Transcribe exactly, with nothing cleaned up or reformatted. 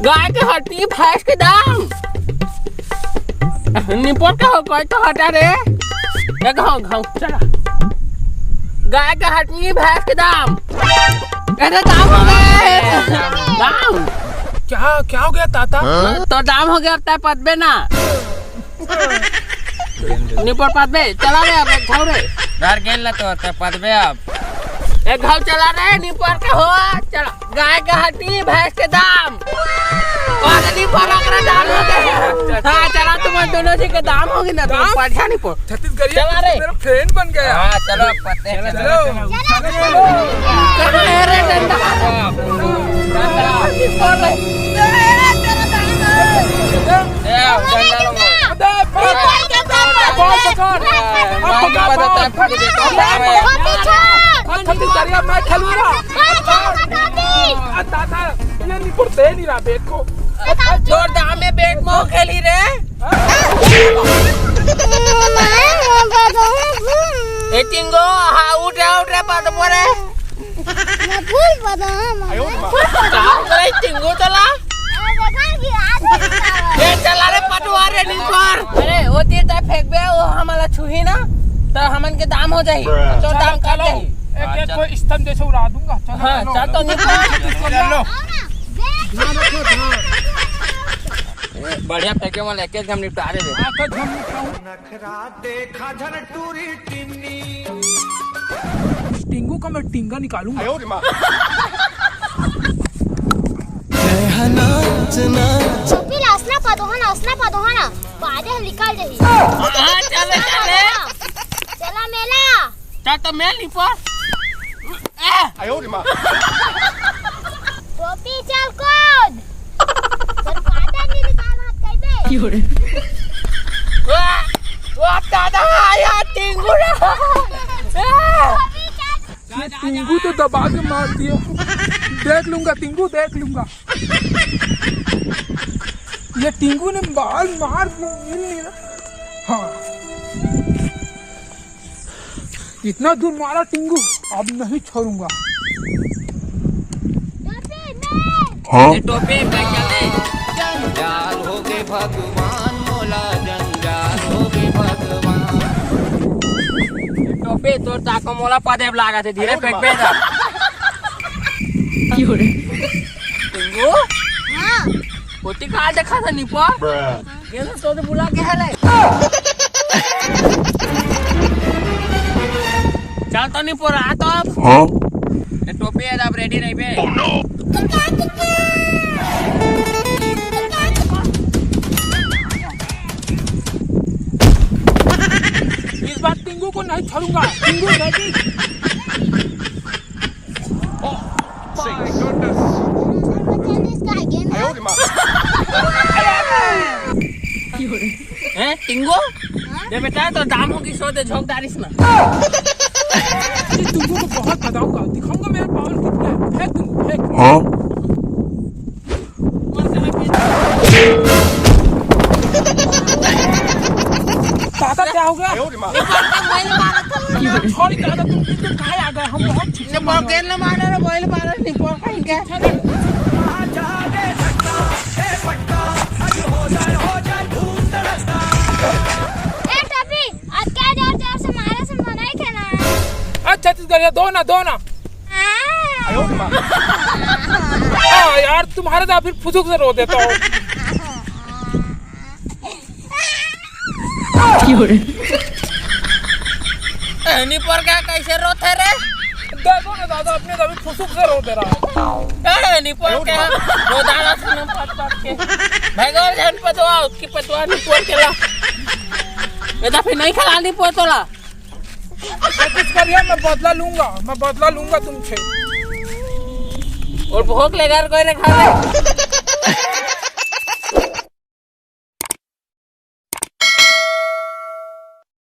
गाय के हड्डी, भैंस के दाम। निपोर का हो, कोई तो हटा रे। ए, घाव, घाव, चला। गाय के हड्डी, भैंस के दाम। अरे, दाम हो गए। दाम। क्या, क्या हो गया, ताता? तो दाम हो गया, अब तय पदबे ना। निपोर पदबे, चला रे, अब एक घाव रे। डर गेल ना तो, तय पदबे अब। एक घाव चला रे, निपोर के हो, चला। गाय के हड्डी, भैंस के दाम। और निपोर ओकरा दाम हो गए। हाँ, चला, तुम दोनों जी के दाम हो गए ना, तुम दाम? परेशान निपोर। छत्तीसगढ़िया चला रे। मेरा फ्रेंड बन गया। हाँ, चलो, अब पदबे, चलो, चलो। चलो। कहाँ है रे डंडा? निपोर रे। ए, डंडा लो। पकड़, पकड़। अब पकड़, पकड़। छत्तीसगढ़िया मैं खेलूंगा। आ, दादा, ये निपोर दे नहीं रहा बेट को। जोर दाम में बेट मो खेली रे। ए टिंगो, हाँ, उठ रे, उठ रे, पदबो रे। मैं फूल पता हूँ, मैं फूल पता हूँ। का करे टिंगो चला? अरे देखा कि आज भी जाओ। ए चला रे पटवा रे निपोर। अरे वो तीर तय फेंकबे, वो हमला छुही ना, तो हमन के दाम हो जाही। तो दाम काट देही। एक एक कोई स्तंभ जैसे उड़ा दूंगा। चलो, हाँ, चलो। चल तो निपोर। चलो। बढ़िया फेंके वाला एक एक हम निपटा दे। हाँ, तो हम निपटाऊं। टिंगू का मैं टिंगा निकालूंगा। टोपी ला असना पा दो, है ना, असना पा दो, है ना, बादे हम निकाल देही। हाँ, चले, चले। चला मेला। चल तो मेल निपोर। टोपी चल कूद। चल पाता नहीं निकाल हाथ कहीं पे। वाह, वाह, दादा, आया टिंगू ना। टोपी चल। ये टिंगू तो दबा के मार दिया। देख लूंगा टिंगू, देख लूंगा। ये टिंगू ने बाल मार दिए, मिल नहीं रहा। हाँ, इतना दूर मारा टिंगू, अब नहीं छोड़ूंगा। टोपी में। हाँ? ये टोपी में क्या ले? जंजाल हो गए भगवान, मोला जंजाल हो गए भगवान। टोपी तोर ताको मोला पदेब लागत है, धीरे फेंक बे ना। क्यों रे? टिंगू? हाँ। ओती का देखा था निपोर? ये तो तोरे बुला के है ले। चल तो निपोर आ तो अब। हाँ? ये टोपी है, अब रेडी रही बे। इस बार टिंगू को नहीं छोड़ूंगा। टिंगू रेडी। हैं, टिंगू? हाँ? दे बेटा, तो दाम होगी, सो दे, झोंक डारिस ना। ये टिंगू को बहुत बताऊंगा, दिखाऊंगा मेरा पावर कितना है। फेंक टिंगू, फेंक। हाँ? दादा, क्या हो गया? छोड़ दादा, तुम, तुम कहाँ आ गए? हम बहुत ठीक से मार रहे हैं। गेंद मारा रे, बॉल मारा, निपोर कहीं का। ए टोपी, आज क्या जोर जोर से मारे से मनाई के ना? अच्छा, छत्तीसगढ़िया, दो ना, दो ना। हाँ। हाँ यार, तुम्हारे तो फिर फुसुक से रो देता हूँ। ए, निपोर का कैसे रोथे रे? देखो ना दादा, अपने तो अभी फुसुक से रो दे रहा है। ए, निपोर का रो दादा सुनो पाट पाट के। भाई गौर जान पतवा, उसकी पतवा निपोर के ला। ये तो फिर नहीं खिला निपोर तोला। कोशिश करिए, मैं बदला लूंगा, मैं बदला लूंगा तुमसे। और भोग लेगा कोई ने खा ले।